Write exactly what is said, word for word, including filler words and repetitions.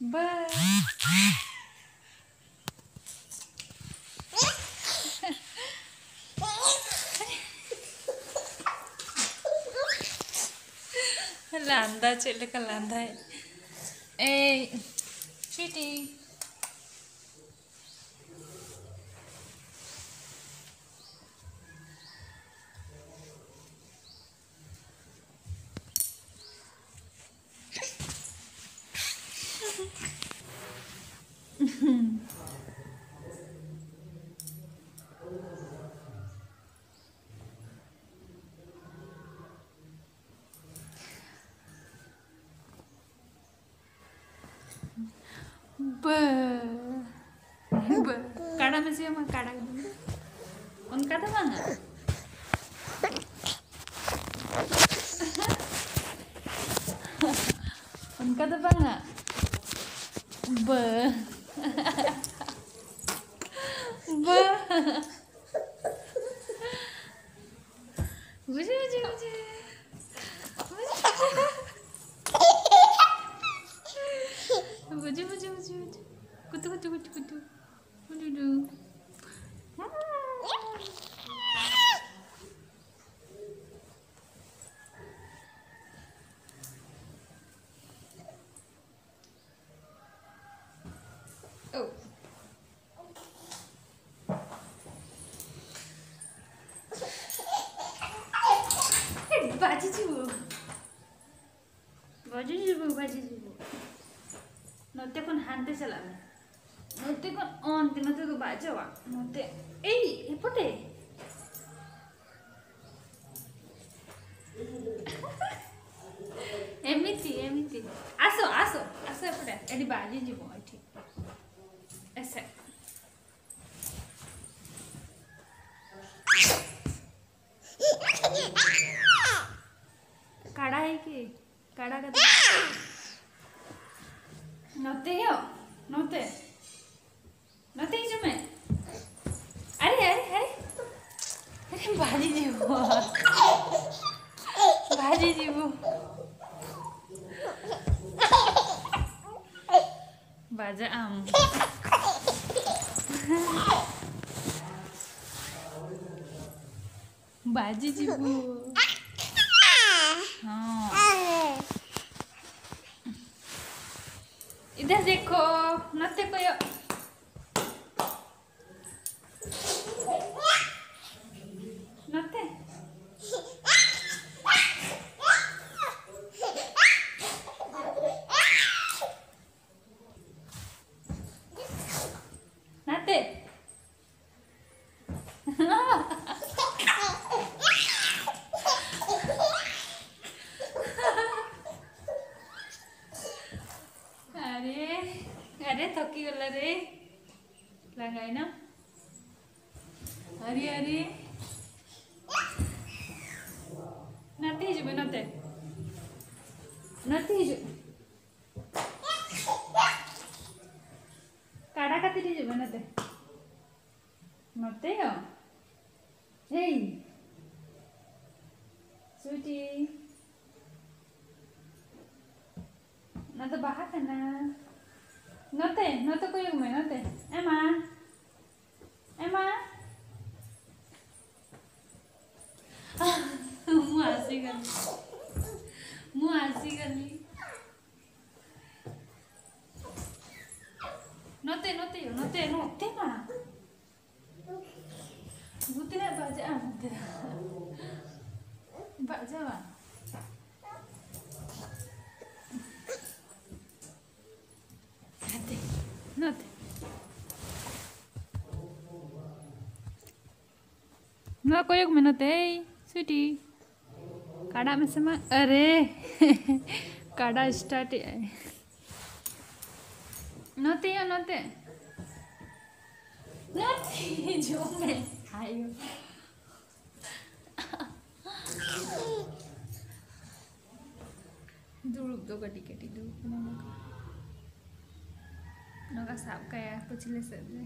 ᱵᱟᱭ᱾ ᱞᱟᱸᱫᱟ ᱪᱮᱫ ᱞᱮᱠᱟ ᱞᱟᱸᱫᱟᱭ᱾ ᱮᱭ, ᱥᱩᱭᱴᱤ᱾ ᱵᱟᱹ᱾ ᱵᱟᱹ᱾ ᱠᱟᱰᱟ ᱢᱮᱥᱮ ᱢᱟ, ᱠᱟᱰᱟ ᱜᱤᱫᱽᱨᱟᱹ᱾ ᱚᱱᱠᱟ ᱫᱚ ᱵᱟᱝᱟ᱾ ᱚᱱᱠᱟ ᱫᱚ ᱵᱟᱝᱟ᱾ ᱵᱟᱹ᱾ ᱵᱟᱹ᱾ ᱵᱩᱡᱷᱟᱹᱣ, ᱵᱩᱡᱷᱟᱹᱣ, ᱵᱩᱡᱷᱟᱹᱣ᱾ ᱵᱩᱡᱷᱟᱹᱣ, ᱵᱩᱡᱷᱟᱹᱣ, ᱵᱩᱡᱷᱟᱹᱣ, ᱵᱩᱡᱷᱟᱹᱣ᱾ ᱠᱩᱛᱩ, ᱠᱩᱛᱩ, ᱠᱩᱛᱩ, ᱠᱩᱛᱩ᱾ ᱠᱩᱛᱩ, ᱠᱩᱛᱩ᱾ ᱳ᱾ ᱵᱟᱡᱮ ᱡᱤᱵᱚ᱾ ᱵᱟᱡᱮ ᱡᱤᱵᱚ, ᱵᱟᱡᱮ ᱡᱤᱵᱚ᱾ ᱱᱚᱛᱮ ᱠᱷᱚᱱ ᱦᱟᱱᱛᱮ ᱪᱟᱞᱟᱜ ᱢᱮ᱾ ᱱᱚᱛᱮ ᱠᱷᱚᱱ ᱚᱱᱛᱮ, ᱱᱚᱛᱮ ᱫᱚ ᱵᱟᱡᱟᱣᱟ᱾ ᱱᱚᱛᱮ, ᱮᱭ, ᱮᱯᱚᱴᱮ᱾ ᱮᱢᱤᱛᱤ, ᱮᱢᱤᱛᱤ᱾ ᱟᱥᱚ, ᱟᱥᱚ, ᱟᱥᱚ ᱮᱯᱚᱴᱮ᱾ ᱟᱹᱰᱤ ᱵᱟᱡᱮ ᱡᱤᱵᱚ, ᱴᱷᱤᱠ᱾ ᱮᱥᱮ᱾ ᱠᱟᱲᱟᱭ ᱠᱤ? ᱠᱟᱲᱟ ᱠᱟᱛᱮ᱾ ᱱᱚᱛᱮ ᱭᱚ, ᱱᱚᱛᱮ᱾ ᱱᱚᱛᱮ ᱦᱤᱡᱩᱜ ᱢᱮ᱾ ᱟᱨᱮ, ᱟᱨᱮ, ᱟᱨᱮ᱾ ᱟᱨᱮ, ᱵᱟᱡᱮ ᱡᱤᱵᱚ᱾ ᱵᱟᱡᱮ ᱡᱤᱵᱚ᱾ ᱵᱟᱡᱟᱜ ᱟᱢ᱾ ᱵᱟᱡᱮ ᱡᱤᱵᱩ᱾ ᱦᱚᱸ᱾ ᱤᱫᱷᱟᱨ ᱫᱮᱠᱷᱳ, ᱱᱚᱛᱮ ᱠᱚᱭᱚᱜ᱾ ᱱᱚᱛᱮ᱾ ᱱᱟᱛᱮ᱾ ᱟᱨᱮ, ᱟᱨᱮ, ᱛᱷᱚᱠᱤ ᱜᱚᱞᱟ ᱨᱮ᱾ ᱞᱟᱸᱜᱟᱭᱮᱱᱟᱢ? ᱟᱨᱮ, ᱟᱨᱮ᱾ ᱱᱟᱛᱮ ᱦᱤᱡᱩᱜ ᱢᱮ, ᱱᱟᱛᱮ᱾ ᱱᱟᱛᱮ ᱦᱤᱡᱩᱜ ᱢᱮ᱾ ᱠᱟᱰᱟ ᱠᱟᱛᱮ ᱦᱤᱡᱩᱜ ᱢᱮ ᱱᱚᱛᱮ᱾ ᱱᱚᱛᱮ ᱭᱚ᱾ ᱦᱮᱭ᱾ ᱥᱩᱭᱴᱤ᱾ ᱚᱱᱟ ᱫᱚ ᱵᱟᱦᱟ ᱠᱟᱱᱟ᱾ ᱱᱚᱛᱮ, ᱱᱚᱛᱮ ᱠᱚᱭᱚᱜ ᱢᱮ, ᱱᱚᱛᱮ᱾ ᱮᱢᱟ᱾ ᱮᱢᱟ᱾ ମୁଁ ଆସିଗଲି। ମୁଁ ଆସିଗଲି। ନତେ, ନତେ, ନତେ, ନତେ ମା। ᱵᱩᱛᱤ ᱨᱮ ᱵᱟᱡᱟᱜᱼᱟ, ᱵᱩᱛᱤ ᱨᱮ ᱵᱟᱡᱟᱣᱟ। ᱱᱚᱛᱮ, ᱱᱚᱛᱮ᱾ ᱱᱚᱣᱟ ᱠᱚᱭᱚᱜ ᱢᱮ ᱱᱚᱛᱮ, ᱮᱭ, ᱥᱩᱭᱴᱤ᱾ ᱠᱟᱰᱟ ᱢᱮᱥᱮ ᱢᱟ, ᱟᱨᱮ᱾ ᱠᱟᱰᱟ start ᱮᱜᱼᱟᱭ᱾ ᱱᱚᱛᱮ ᱭᱟ, ᱱᱚᱛᱮ᱾ ᱱᱚᱛᱮ ᱦᱤᱡᱩᱜ ᱢᱮ᱾ ᱟᱭᱳ᱾ ᱫᱩᱲᱩᱵ ᱫᱚ ᱠᱟᱹᱴᱤᱡ ᱠᱟᱹᱴᱤᱡ ᱫᱩᱲᱩᱵ ᱠᱟᱱᱟ ᱱᱚᱝᱠᱟ᱾ ᱱᱚᱝᱠᱟ ᱥᱟᱵ ᱠᱟᱭᱟ ᱯᱟᱹᱪᱷᱞᱟᱹ ᱥᱮᱫ ᱨᱮ᱾